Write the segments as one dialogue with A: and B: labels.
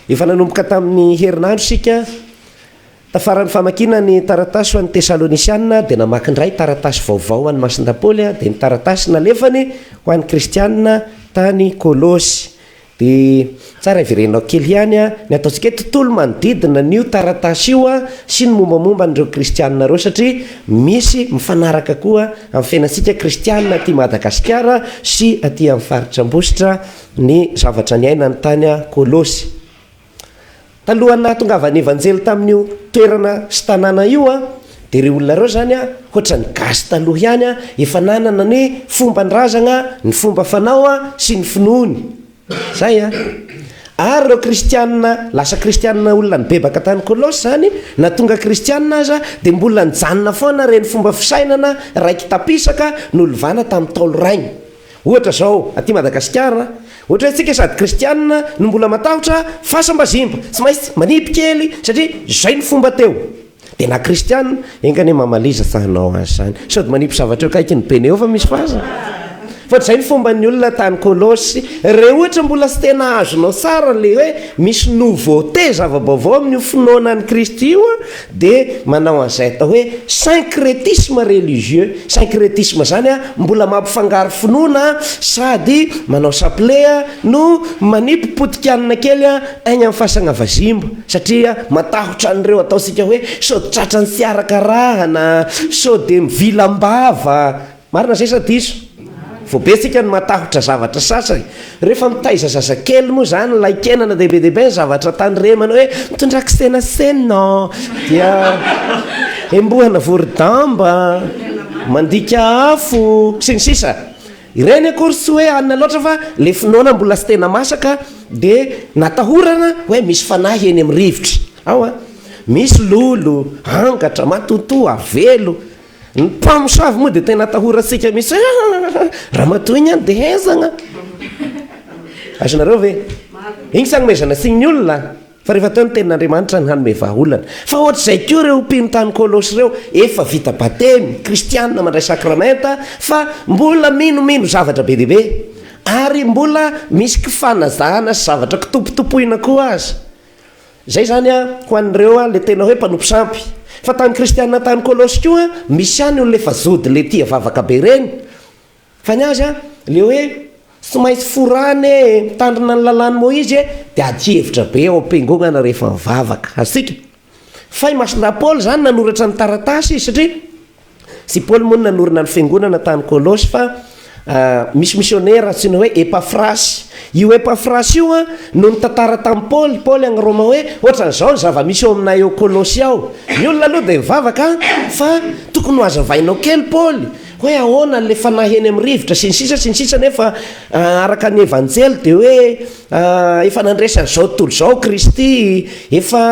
A: Efa nanomboka tamin'ny herinandro isika, tafaran'ny famakiana ny taratasy ho an'ny Tesalonisiana, dia namaky indray taratasy vaovao ho an'i Masindahy Paoly, dia ny taratasy nalefany ho an'ny kristiana tany Kolosy. Dia tsara hiverenao kely ihany ny ataontsika hoe tontolo manodidina an'io taratasy io sy ny mombamomba an'ireo kristiana ireo satria misy mifanaraka koa amin'ny fiainantsika kristiana aty Madagasikara sy aty amin'ny faritra Ambositra ny zavatra niainany tany Kolosy. Talohan'ny nahatongavan'ny Evanjely tamin'io toerana sy tanàna io dia ireo olona ireo izany hoatran'ny gasy taloha ihany efa nanana ny fomban-drazagna, ny fomba fanao sy ny finoany. Zay an! Ary ireo kristianina lasa kristianina olona nibebaka tany Kolosy izany na tonga kristianina aza dia mbola nijanona foana ireny fomba fisainana raiki-tapisaka nolovana tamin'ny Ntaolo rainy. Ohatra izao, aty Madagasikara, ohatra hoe tsika sady kristianina no mbola matahotra fasam-bazimba, tsy maintsy manipy kely satria izay ny fomba teo. Dia na kristianina, enga anie mamaliza fa hanao an'izany. Sao dia manipy zavatra eo akaikin'ny bene eo fa misy fasana. Fa ohatr'izay ny fomban'ny olona tany Kolosy. Raha ohatra mbola tsy tena azonao tsara ilay hoe misy nouveauté, zava-baovao amin'io finoana an'i Kristy io, Dia manao an'izay atao hoe syncrétisme religieux, syncrétisme zany a, mbola mampifangaro finoana sady manao chapelet no manipy potikanina kely any amin'ny fasagna vazimba satria matahotra an'ireo ataontsika hoe sao tratran'ny tsy arakarahana, sao dia mivilam-bava. Marina zay sa diso? Vao be tsika no matahotra zavatra sasany. Rehefa mitaiza zazakely moa zany ilay kenana dia be dia be ny zavatra tandremana hoe mitondrà kisenasena dia embohana vorodamba, mandika afo sy ny sisa. Ireny akory tsy hoe anona loatra fa le finoana mbola tsy tena masaka dia natahorana hoe misy fanahy eny amin'ny rivotra ao an. Misy lolo, angatra, matotoa, avelo. Ny mpamosavy moa dia tena atahorantsika mihitsy hoe ramatoa iny any dia hezagna. Azonareo ve? Iny tsy hanomezana tsiny ny olona fa rehefa teo ny tenin'Andriamanitra ny hanome vahaolana. Fa ohatr'izay koa ireo mpino tany Kolosy ireo, efa vita batemy, kristianina mandray sakramenta fa mbola minomino zavatra be dia be ary mbola misy kifanazahana sy zavatra kitopotopoina koa aza. Zay zany a, ho an'ireo a le tena hoe mpanompo sampy. Fa tany kristianina tany Kolosy koa misy ihany olona efa zody le tia vavaka be reny. Fa ny azy a, le hoe tsy maintsy forana e, mitandrina ny lalàn'i Moizy e, de ady hevitra be ao am-piangonana rehefa mivavaka. Azontsika? Fa i Masindahy Paoly zany nanoratra ny taratasy izy satria Tsy i Paoly moa no nanorina ny fiangonana tany Kolosy fa misy misionera antsoina hoe Epafrasy. Io Epafrasy io no nitantara tamin'i Paoly, Paoly any Roma hoe ohatran'izao ny zava-misy ao aminay ao Kolosy ao. Ny olona aloha dia mivavaka fa tokony ho hazavainao kely Paoly hoe ahoana ilay fanahy eny amin'ny rivotra sy ny sisa sy ny sisa nefa araka ny Evanjely dia hoe Efa nandresy an'izao tontolo izao Kristy, efa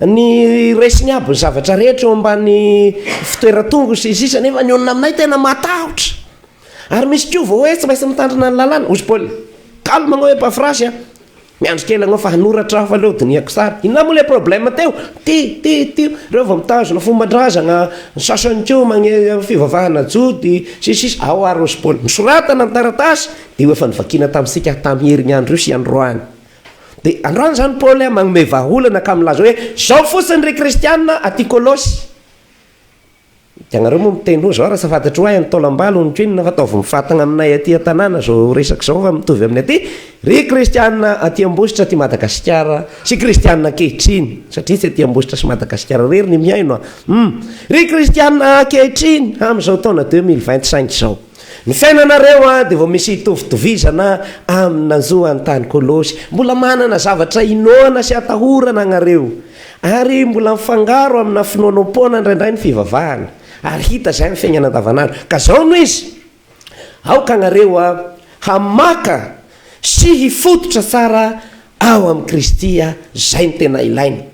A: ny resiny aby ny zavatra rehetra eo ambany fitoeran-tongony sy ny sisa nefa ny olona aminay tena matahotra. Ary misy koa vao hoe tsy maintsy mitandrina ny lalàna, hozy Paoly. Calme anao Epafrasy a! Miandry kely anao fa hanoratra aho fa aleo dinihako tsara. Inona moa ilay problème teo? Ty, ty, ty, reo vao mitazona fomban-drazana, ny sasany koa magne fivavahana jody, sy ny sisa Ao ary hozy Paoly. Nosoratana ny taratasy Dia io efa novakiana tamintsika tamin'ny herinandro io sy androany. Dia androany izany Paoly manome vahaolana ka milaza hoe, Izao fotsiny ry kristiana aty Kolosy. Dia anareo moa miteny hoe, Izao raha tsy fantatro hoe any Taolambalo hono ko inona fa ataovy mifatagna aminay aty an-tanàna izao resaka izao fa mitovy amin'ny aty. Ry kristiana aty Ambositra aty Madagasikara sy kristiana ankehitriny, satria tsy aty Ambositra sy Madagasikara irery ny mihaino a. Hum. Ry kristiana ankehitriny amin'izao taona 2025 izao. Ny fiainanareo dia vao misy itovitovizana amin'ny nanjo an'i tany Kolosy. Mbola manana zavatra inoana sy atahorana agnareo. Ary mbola mifangaro amina finoanoam-poana indraindray ny fivavahana. Ary hita izay amin'ny fiainana andavanandro. Ka zao no izy, aoka agnareo hamaka sy hifototra tsara ao amin'i Kristy, izay no tena ilaina.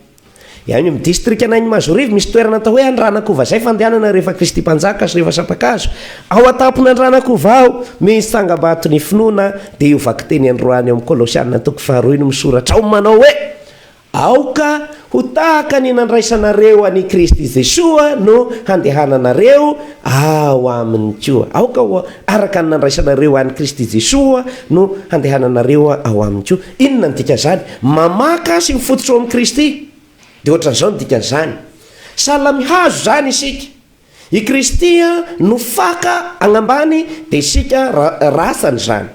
A: Any amin'ny distrikan'Ain'i Mazorivo misy toerana atao hoe Andranakova izay fandehanana rehefa Kristy Mpanjaka sy rehefa Sampakazo. Ao an-tampon'Andranakova ao misy tsangambaton'ny finoana dia io vakiteny androany ao amin'ny Kolosiana toko faharoa io no misoratra ao manao hoe, Aoka Ho tahaka ny nandraisanareo an' i Kristy Jesoa no handehananareo ao aminy koa. Aoka ho araka ny nandraisanareo an' i Kristy Jesoa no handehananareo ao aminy koa. Inona ny dikan'izany? Mamaka sy mifototra ao amin'i Kristy. Dia ohatran'izao ny dikan'izany. Sahala amin'ny hazo izany isika. I Kristy no faka agnambany dia isika rasany izany.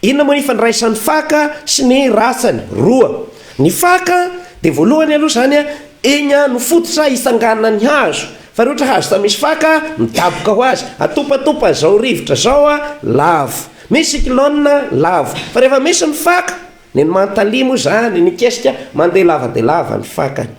A: Inona moa ny ifandraisan'ny faka sy ny rasany? Roa. Ny faka dia voalohany aloha izany iny no fototra isanganan'ny hazo. Fa raha ohatra hazo tsy misy faka, midaboka ho azy. Atopatopa izao rivotra izao, lavo. Misy cyclone, lavo. Fa rehefa misy ny faka, ny mantalia moa izany, ny kesika, mandeha lava dia lava ny fakany.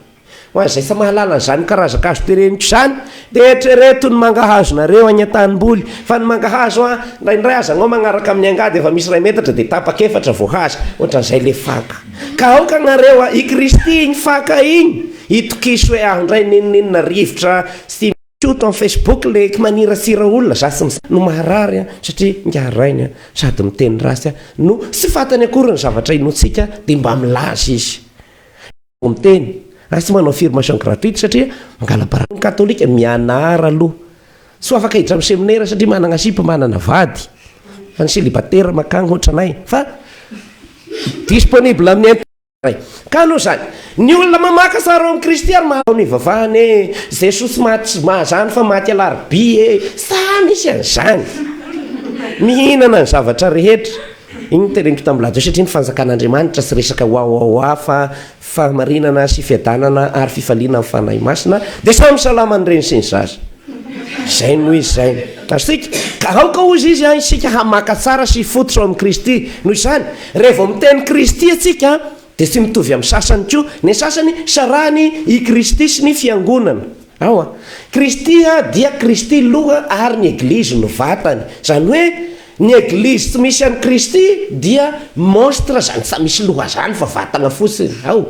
A: Ho an'izay tsy mahalala an'izany karazan-kazo tereniko izany, dia eritrereto ny mangahazonareo any an-tanimboly. Fa ny mangahazo an, indraindray aza anao magnaraka amin'ny angady efa misy iray metatra dia tapaka efatra vao haza. Ohatran'izay ilay faka. Ka aoka nareo an, i Kristy iny faka iny, itokiso hoe aho indray n'inon'inona rivotra sy mikoto amin'ny Facebook le maniratsira olona, za tsy mizaha no maharary an, satria ingahy rainy an, sady miteny ratsy an, no tsy fantany akory ny zavatra inoantsika dia mba milaza izy. Vao miteny ary tsy manao affirmation gratuite satria mangala-baraka ny katolika, mianara aloha, tsy ho afaka hiditra amin'ny seminera satria managna sipa, manana vady, fa ny celibatera makagny ohatranay fa disponible amin'ny internet. Ka noho izany, ny olona mamaka sary ao amin'i Kristy ary manao ny ivavahany e, Jesosy maty tsy mahazany fa maty alarobia e, sa misy an'izany? Mihinana ny zavatra rehetra. Iny no teneniko tamin'i Ladio satria ny fanjakan'Andriamanitra tsy resaka wawawa fa fahamarinana sy fiadanana ary fifaliana amin'ny Fanahy Masina dia samy salama ny reny sy ny zaza. Izay no izy izay. Azontsika? Ka aoka hozy izy an isika hamaka tsara sy hifototra ao amin'i Kristy. Noho izany, raha vao miteny Kristy isika dia tsy mitovy amin'ny sasany koa. Ny sasany sarahiny i Kristy sy ny Fiangonana. Ao an. Kristy dia Kristy loha ary ny Eglizy no vatany. Izany hoe Ny eglizy tsy misy an'i Kristy dia monstre zany tsy misy loha zany fa vatagna fotsiny ao.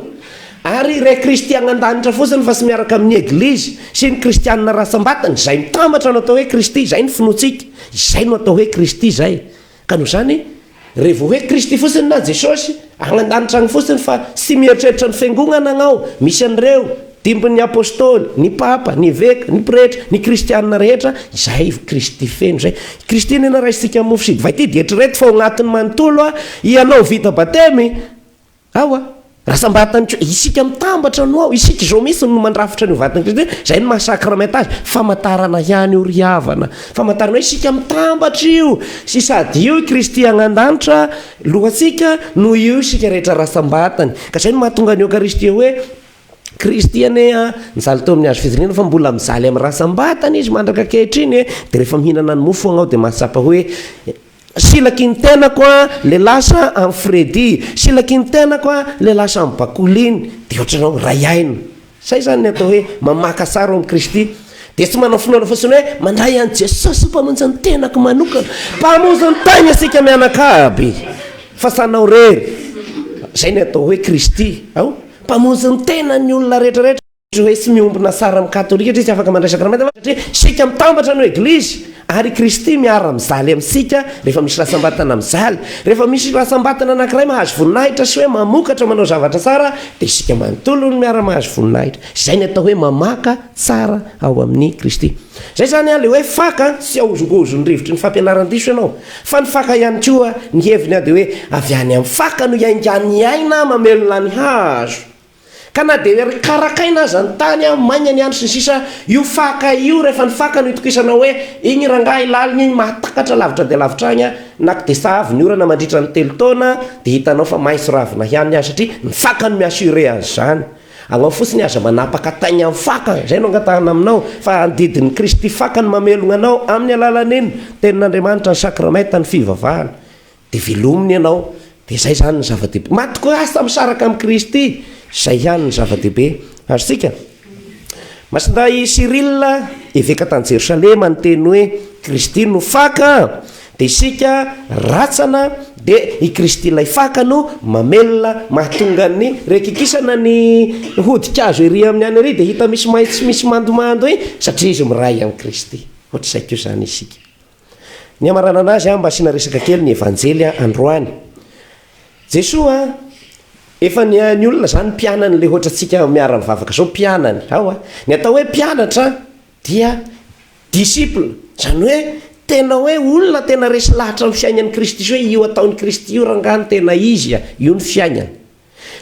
A: Ary re Kristy agny an-danitra fotsiny fa tsy miaraka amin'ny eglizy sy ny kristianina ratsam-batany, zay mitambatra no atao hoe Kristy, zay ny finoantsika, izay no atao hoe Kristy zay. Ka noho izany re vao hoe Kristy fotsiny na Jesosy agny an-danitra agny fotsiny fa tsy mieritreritra ny fiangonana agnao misy an'ireo, Dimbin'ny Apostoly, ny Papa, ny Eveka, ny Pretra, ny Kristianina rehetra, izay Kristy feno izay. Kristy anie naraisintsika amin'ny mofo sy divay ity dia eritrereto fa ao agnatiny manontolo ianao vita batemy, ao a, rasambatany koa, isika mitambatra no ao, isika izao mihitsy no mandrafitra an'io vatan'i Kristy io, izay no maha sakramenta azy, famantarana ihany io ry havana, famantarana hoe isika mitambatra io, sy sady io i Kristy agny an-danitra lohantsika no io isika rehetra rasambatany, ka izay no mahatonga ny Eokaristia hoe. Kristy anie a, nijaly teo amin'ny hazo fijaliana fa mbola mijaly amin'ny rasam-batana izy mandraka ankehitriny e, dia rehefa mihinana ny mofo agnao dia mahatsapa hoe silaky ny tenako a le lasa amin'i Freddy, silaky ny tenako a le lasa amin'i Bakoly iny, dia ohatranao ray aina. Zay zany ny atao hoe mamaka sary ao amin'i Kristy. Dia tsy manao finoana fotsiny hoe mandray an'i Jesosy ho Mpamonjy ny tenako manokana. Mpamonjy ny tegna isika mianakavy fa tsy anao irery. Zay ny atao hoe Kristy ao. Mpamonjy ny tenan'ny olona rehetra rehetra. Hoe tsy miombona tsara amin'ny katolika satria tsy afaka mandray sakramenta fa satria isika mitambatra no eglizy ary i Kristy miara mijaly amintsika rehefa misy ratsambatana mijaly. Rehefa misy ratsambatana anankiray mahazo voninahitra sy hoe mamokatra manao zavatra tsara dia isika manontolo no miara mahazo voninahitra. Izay ny atao hoe mamaka tsara ao amin'i Kristy. Izay izany an, ilay hoe faka tsy ahozongozon'ny rivotry ny fampianaran-diso ianao. Fa ny faka ihany koa, ny heviny an dia hoe avy any amin'ny faka no iaingan'ny aina mamelona ny hazo. Ka na dia karakaina aza ny tany an, maina ny andro sy ny sisa, io faka io rehefa ny faka no itokisanao hoe iny rangahy lalina iny mahatakatra lavitra dia lavitra agny an, na ko dia sahavy ny orana mandritra ny telo taona dia hitanao fa maitso ravina ihany ny hazo satria ny faka no mi-assurer an'izany. Anao fotsiny aza manapaka taigna amin'ny faka, izay no angatahana aminao, fa andidin'i Kristy faka ny mamelogna anao amin'ny alalan'iny Tenin'Andriamanitra, ny Sakramenta, ny fivavahana. Dia velominy ianao. Dia izay izany ny zava-dehibe. Matoky asa misaraka amin'i Kristy, izay ihany ny zava-dehibe. Azontsika? Masindahy Cyrille, eveka tany Jerosalema, niteny hoe, Kristy no faka. Dia isika ratsana dia i Kristy ilay faka no mamelona mahatonga ny rekikisana ny hodi-kazo ery amin'ny any ery dia hita misy maitso misy mandomando iny satria izy miray amin'i Kristy. Ohatr'izay koa izany isika. Ny hamaranana azy mba asiana resaka kely ny Evanjely androany. Jesoa. Efa ny ny olona zany mpianany le hoatrantsika miara mivavaka zao mpianany ao a. Ny atao hoe mpianatra dia disciple, zany hoe tena hoe olona tena resy lahatra amin'ny fiainan'i Kristy sy hoe io ataon'i Kristy io rangaha no tena izy a, io ny fiainany.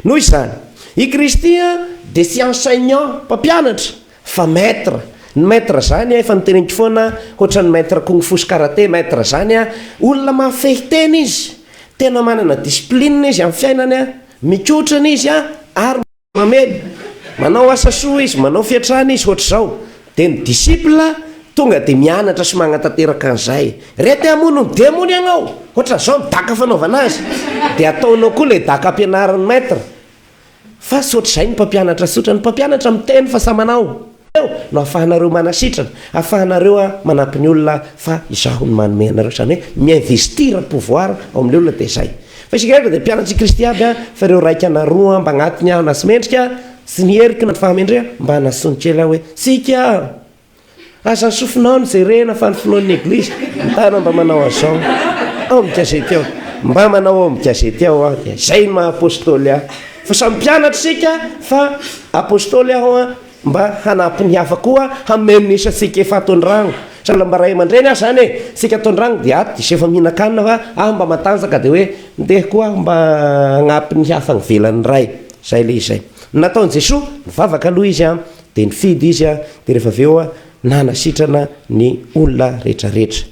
A: Noho izany, i Kristy dia tsy enseignant, mpampianatra, fa maître. Ny maître zany efa noteneniko foana, hoatran'ny maître kung fu sy karate, maître zany olona mahafehy tena izy, tena manana discipline izy amin'ny fiainany, mikotrana izy ary mamely. Manao asa soa izy, manao fiantrana izy hoatr'izao. Dia ny disciple tonga dia mianatra sy magnatanteraka an'izay. Re te hamono ny demony ianao, hoatran'izao ny daka fanaovana azy. Dia ataonao koa ilay daka ampianarin'ny maître. Fa tsy ohatr'izay ny mpampianatra tsotra, ny mpampianatra miteny fa sa manao. Eo no ahafahanareo manasitrana, ahafahanareo manampy ny olona fa izaho no manome anareo, izany hoe mi-investir pouvoir ao amin'ilay olona dia izay. Fa isika rehetra dia mpianatr'i Kristy aby fa ireo raika na roa mba agnatiny aho na tsy mendrika, tsy ny heriko na ny fahamendrehako, mba hanasoa ny kely aho hoe tsika. Aza ny sofinao no jerena fa ny finoan'ny eglizy. Ny tana mba manao azao ao amin'ny gazety ao. Mba manao ao amin'ny gazety ao aho dia izay no maha apostoly ahy. Fa samy mpianatra isika fa apostoly aho an, mba hanampy ny hafa koa hameno ny isantsika efa ato an-dragno. Sahala mba ray aman-dreny aho izany e, isika ato an-dragno dia ato dia efa mihinan-kanina fa aho mba matanjaka dia hoe ndeha koa aho mba hagnampy ny hafa any ivelan'ny ray. Izay ilay izay. Ny nataon'i Jesoa, nivavaka aloha izy an. Dia nifidy izy dia rehefa avy eo nanasitrana ny olona rehetrarehetra.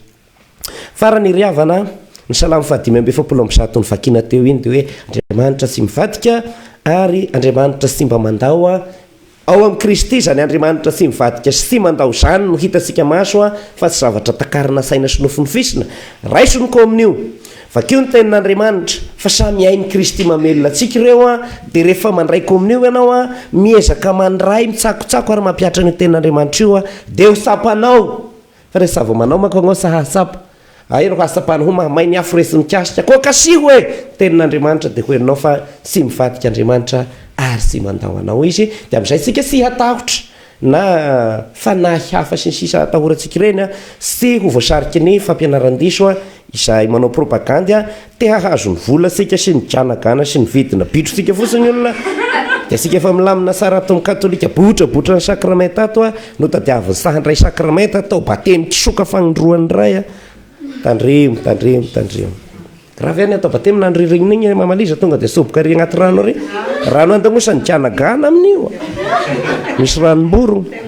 A: Farany ry havana, ny Salamo fahadimy amby 144 novakiana teo iny dia hoe Andriamanitra tsy mivadika ary Andriamanitra tsy mba mandao ao amin'i Kristy izany Andriamanitra tsy mivadika sy tsy mandao izany no hitantsika maso fa tsy zavatra takarina saina sy nofinofisina. Raiso ny kominio. Vakio ny tenin'Andriamanitra fa samy hain'i Kristy mamelona antsika ireo an, dia rehefa mandray kominio ianao an, miezaka mandray, mitsakotsako ary mampihatra an'io tenin'Andriamanitra io an, dia ho tsapanao fa rehefa vao manao manko ianao tsy hahatsapa, aheriko hahatsapana ho mahamay ny afo resy mikasika, koa kasiho e! Tenin'Andriamanitra dia ho henonao fa tsy mivadika Andriamanitra ary tsy mandao anao Izy, dia amin'izay isika tsy hatahotra na fanahy hafa sy ny sisa atahorantsika ireny sy ho voasariky ny fampianaran-diso izay manao propagandy te hahazo ny vola tsika sy ny ganagana sy ny vidina bitro-tsika fotsiny olona dia tsika efa milamina tsara ato amin'ny katolika botrabotra ny sakramenta ato no tadiaviny sa handray sakramenta atao batemy kisoka fanindroan'ny ray tandremo tandremo tandremo Grave any atao batemy na ny ririnina igny mamaliza tonga de soboka ary agnaty rano ary rano andagnosa ny ganagana amin'io misy ranom-borogno.